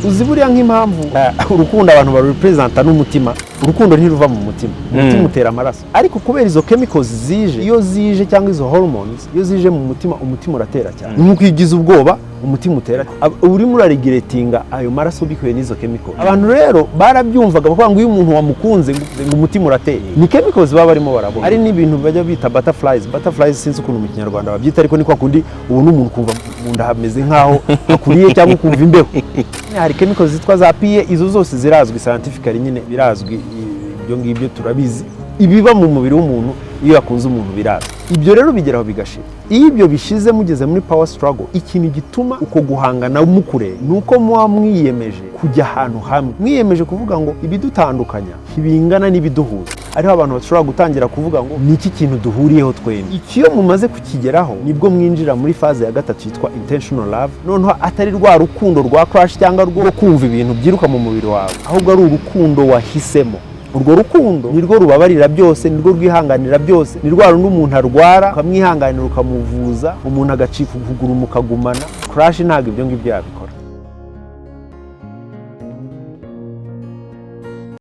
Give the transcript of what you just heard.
Uzi buriya nk'impamvu urukundo abantu barurepresenta n'umutima? Urukundo ntiruva mu mutima, umutima utera amaraso, ariko kubera izo chemicals zije, iyo zije, cyangwa izo hormones, iyo zije mu mutima, umutima uratera cyane. Ni nk'uko iyo ugize ubwoba umutima utera. Urimo uraregulatinga ayo maraso bikuye n'izo chemicals. Abantu rero barabyumvaga, bakavuga ngo iyo umuntu wamukunze ngo umutima uratera, ni chemicals baba barimo barabona. Hari n'ibintu bajya bita butterflies. Butterflies sinzi ukuntu mu Kinyarwanda babyita, ariko ni kwa kundi ubona umuntu ukumva mu nda hameze nk'aho hakuriye, cyangwa ukumva imbeho. Hari chemicals zitwa za PA, izo zose zirazwi scientifically nyine, birazwi ibyo ngibyo, turabizi. Ibiba mu mubiri w'umuntu iyo yakunze umuntu birazwi. Ibyo rero bigeraho bigashira. Iyo ibyo bishize, mugeze muri power struggle, ikintu gituma uko guhangana mukure ni uko muba mwiyemeje kujya ahantu hamwe, mwiyemeje kuvuga ngo ibidutandukanya ntibingana n'ibiduhuza. Ariho abantu bashobora gutangira kuvuga ngo ni iki kintu duhuriyeho twembi? Iki iyo mumaze kukigeraho, nibwo mwinjira muri phase ya gatatu yitwa intentional love. Noneho atari rwa rukundo rwa crush cyangwa rwo kumva ibintu byiruka mu mubiri wawe, ahubwo ari urukundo wahisemo. Urwo rukundo nirwo rubabarira byose, nirwo rwihanganira byose, ni rwa rundi umuntu arwara ukamwihanganira, ukamuvuza, umuntu agacika ukuguru mukagumana. Crush ntabwo ibyo ngibyo yabikora.